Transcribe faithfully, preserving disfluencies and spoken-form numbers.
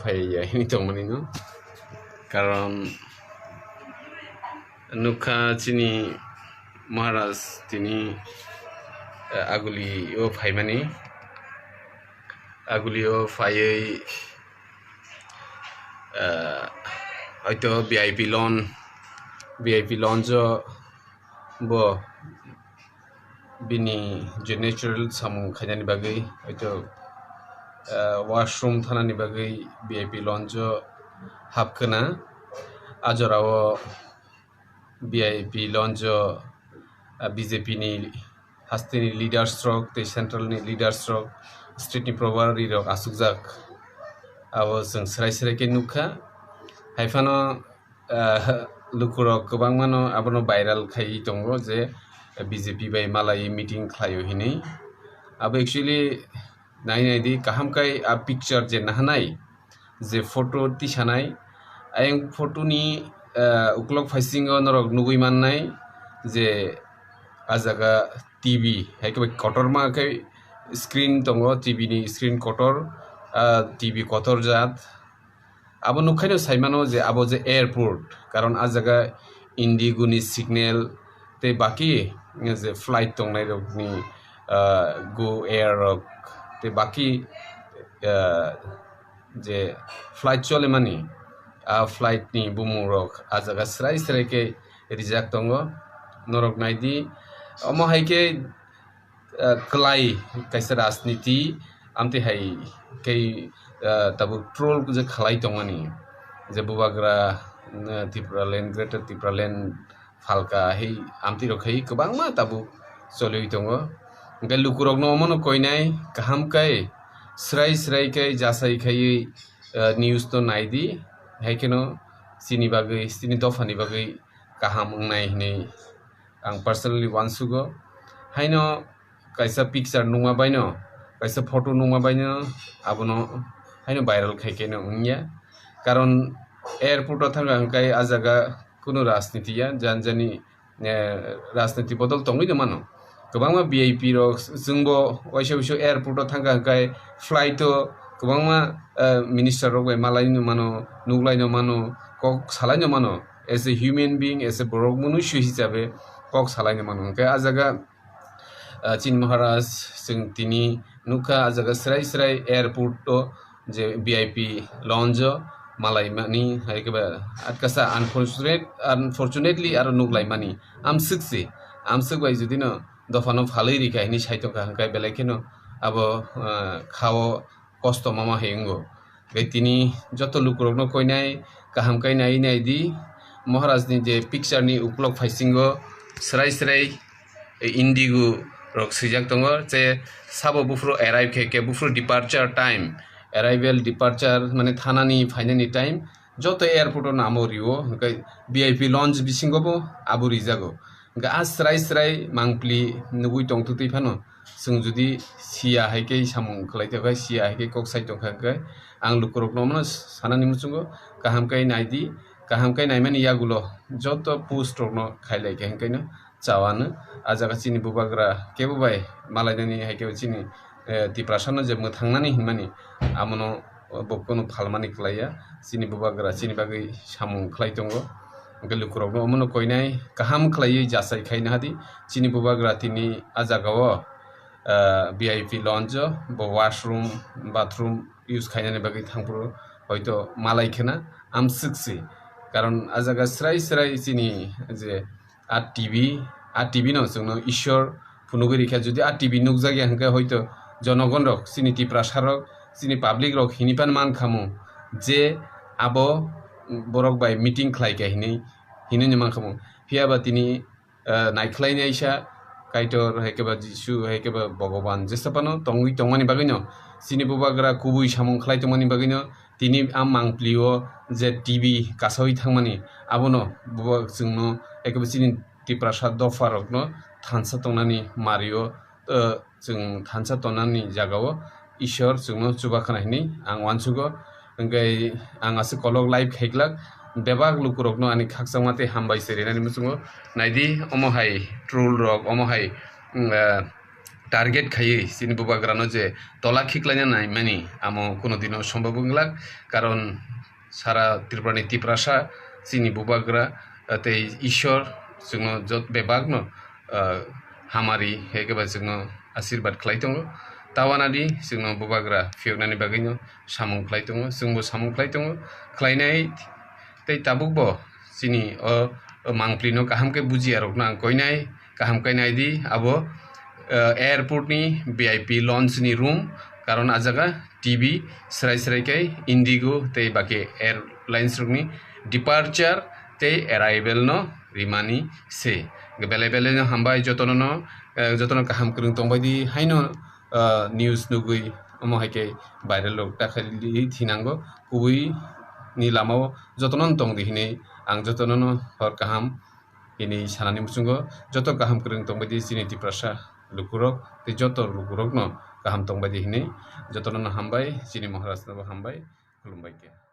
Phaiya hini tongmani no. Karon nukha chini Maharaj tini, eh, Aguli o phaimani. Aguli o phaiwi, eh, hoito V I P lounge, V I P lounge o bo bini je natural samung khainani bagwi hoito, eh, washroom thanani bagwi V I P lounge o hapkhwna. A jorao V I P lounge o, ah, B J P ni hasteni leaders rok tei central ni leaders rok, state ni probari rok asukjak. Abo chwng srai srai khe nukha. Haiphano, ah, lukurok kwbangmano abono viral khaiwi tongo je B J P bai malai meeting khlaio hinwi. Abo actually nai nai di, kaham kai a picture je nahanai, je photo tisanai, ayang photo ni, ah, uklok phaisingo norok nugui mannai je a jaga T V, hai khe bai kotorma khe screen tongo, T V ni screen kotor, ah, T V kotor jat. Abo nukhaino saimano je abo je airport, karon a jaga Indigo ni signal tei baki je flight tongnai rokni, ah, Go Air rok tei baki, ah, je flight cholemani, a flight ni bumung rok a jaga srai srai khe rijak tongo. Norok naidi, omo hai khe, ah, kwlai kaisa rajniti, amtwi hai khe, ah, tabuk troll je khalai tongmani, je bubagra, ah, Tipraland, Greater Tipraland phalka hai amtwi rok khai kwbangma tabuk choliwi tongo. Hwnkhe lukurokno omono koinai kaham khe srai srai khe jasai khaiwi, ah, news no naidi, hai kheno chini bagwi, chini dophani bagwi kaham wngnai hinwi ang personally uansugo. Haino kaisa picture nukma baino, kaisa photo nukma baino abono haino viral khai khe no wngya. Karon airport o thangkha hwnkhe a jaga kunu rajniti ya, jani jani, eh, rajniti bodol tongwi no mano. Kwbangma V I P rok chwngbo waisa waisa airport o thangkha hwnkhe flight o kwbangma, eh, minister rok bai malai no mano, nuklai no mano, kok salai no mano. As a human being, as a borok munusu hisabe kok salai no mano. Hwnkhe a jaga, ah, chini Maharaj, chwng tini nukha a jaga srai srai airport o je V I P lounge o malaimani, hai khe ba atkasa unfortunate, unfortunately aro nuklaimani. Amswk se, amswk bai jodi no dophano phalwi rikha hinwi sai tongkha hwnkhe belai kheno abo, ah, khao kosto mama hai wngo. Bai tini joto lukurokno koinai kaham khe nai nai di. Maharaj ni je picture ni ukulok phaisingo srai srai Indigo rok swijak tongo, je sabo buphuru arrive khe khe buphuru departure time, arrival, departure mane thanani phainani time joto airport o namo rio, hwnkhe V I P lounge bisingo bo abo rijago. Hwnkhe a srai srai mangpli nugui tongtwtwi phano, chwng jodi siya hai khe samung khlai tongkha, siya hai khe kok sai tongkha hwnkhe, ang lukurokno omono sanani muchungo, kaham khe nai di, kaham khe naimani yagulo joto post rokno khailai khe hwnkhe no chawano. A jaga chini bubagra kebo bai malainani hai khe chini, eh, Tiprasano je mwthangnani hinmani amono bo kunu phalmani kwlaiya. Chini bubagra chini bagwi samung khlai tongo. Hwnkhe lukurokno omono koinai kaham khlaiwi jasai khaina hadi. Chini bubagra tini a jagao, ah, V I P lounge o bo washroom, bathroom use khainani bagwi thangphuru hoito malai khena amswk se. Karon a jaga srai srai chini je a T V, a T V no chwngno Ishwar phunugwi rikha. Jodi a T V nukjakya hwnkhe hoito jonogon rok, chini Tiprasa rok, chini public rok hini pan man khamu je abo borok bai meeting khlai kha hinwi, hinwi no man khamu. Phiya ba tini, eh, naikhlai naisa Kaitor, hai khe ba Jisu, hai khe ba Bhogoban, jesa phano tongwi tongmani bagwi no, chini bubagra kubui samung khlai tongmani bagwi no, tini a mangpli o je T V kasawi thangmani, abono bo chwngno, hai khe ba chini Tiprasa dopha rokno thansa tongnani mario, eh, chwng thansa tongnani jagao Ishwar chwngno chubakhna hinwi ang uansugo. Hwnkhe ang aswk kolok live khaiglak, bebak lukurokno ani khakchangma tei hambai se rinani muchungo. Naidi, omo hai troll rok, omo hai, mm, eh, target khaiwi chini bubagrano je tola khiklaina naimani, amo kuno dino sombhob wnglak, karon sara Tripurani Tiprasa chini bubagra, ah, tei Ishwar chwngno jot bebakno, ah, hamari hai khe ba chwngno asirbad khlai tongo. Tawanadi chwngno bubagra phiyoknani bagwino samung khlai tongo, chwngbo samung khlai tongo, khlainai tei tabukbo chini o, o mangpilino kaham khe bujiya rokno ang koinai, kaham khe nai di, abo, eh, airport ni V I P lounge ni room, karon a jaga T V srai srai khe Indigo tei baki airlines rokni departure tei arrival no rimani se. Belai belai no hambai jotono no, eh, jotono kaham kwrwng tongbai di haino, eh, news nugwi omo hai khe viral rok ta khe li thinango, kubui ni lama o jotono no tong di hinwi ang jotono no hor kaham hini sanani muchungo joto kaham kwrwng tongbai di chini Tiprasa lukurok tei joto lukurokno kaham tongbai di hinwi jotono no hambai, chini Maharaj no bo hambai, khulumbai khe.